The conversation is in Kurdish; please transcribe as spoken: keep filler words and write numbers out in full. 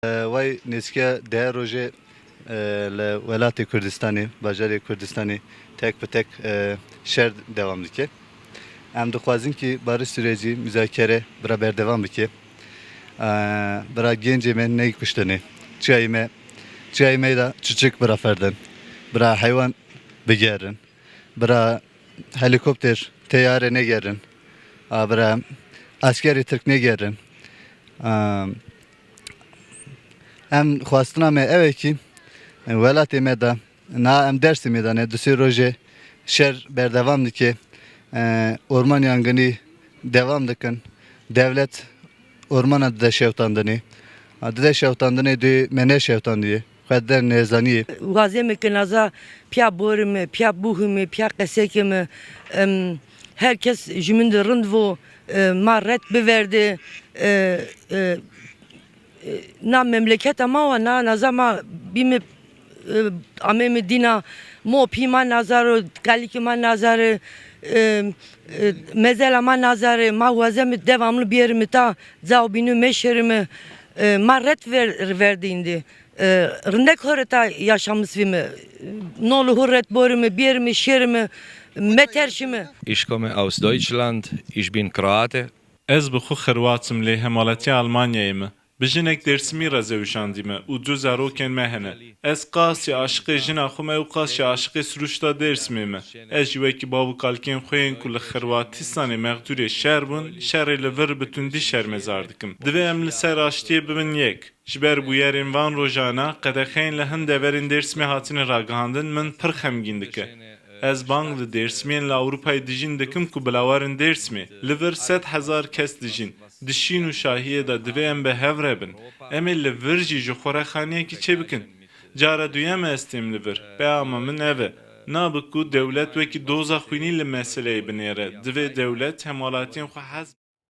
Way nêzîkî deh rojê, e, li welatê Kurdistanê, bajarê Kurdistanê tek bi tek, e, şer dewam dike. Em dixwazin ki barış süreci, muzakere bira berdewam bike. E, bira gencê me nekuştine. Çiyayê me, çiyayê me da çiçik bira ferdin. Bira heywan bigerin. Bira helikopter, teyare negerin. A, bira eskerê Tirk negerin. A, em xwestina me ew e ki welatê me de, na em Dêrsimê de ne, du sê rojê şer berdewam dike. E, orman yangınî dewam dikin. Dewlet ormana dide şewtandinê. A, dide şewtandinê dê me neşewtandiye. Xwe de nezaniye. Wazê min ki naza piya borê min, piya buhê min, piya qesekê min, em, her kes ji min de rind vo, e, ma red biverde, e, e, e, na memleketa ma wa, na naza ma bîme, e, amê min dîna mo pî ma nazaro, kalikê ma nazare, e, e, mezela ma nazare, ma waze min devamlı biyerime ta, cao bînû meşerime, e, ma red ver, verdîndi. E, rindek hore ta yaşamız vîme. No li hur red borime, biyerime, şerime, meterşime. Ich komme aus Deutschland, ich bin Kroate. Ez bi xwe xirwatim lê hemaletiya Almanyayê me. Bi jinek Dêrsimî re zewicandîme û du zarokên me hene. Ez qasî aşiqê jina xwe me û qasî aşiqê sirûşta Dêrsimê me. Ez jî wekî bav û kalkên xwe yên ku li Xirwatistanê mexdûrê şer bûn, şerê li vir bi tundî şermezar dikim. Divê em li ser raştiyê bibin yek. Ji ber bûyerên van rojana, qedexeyên li hin deverên Dêrsimê hatine ragihandin, min pir xemgîn dike. Ez bang li Dêrsimiyên li Ewropayê dijîn dikim ku bi lawarên Dêrsimê li vir sed hezar kes dijîn. Di şîn û şahiyê de divê em bi hev re bin. Em ê li vir jî ji xwe re xaniyekî çêbikin. Cara duyem ez têm li vir. Peyama min ev e. Nabe ku dewlet wekî doza xwînî li meseleyê binêre. Divê dewlet hemalatiyên xwe hez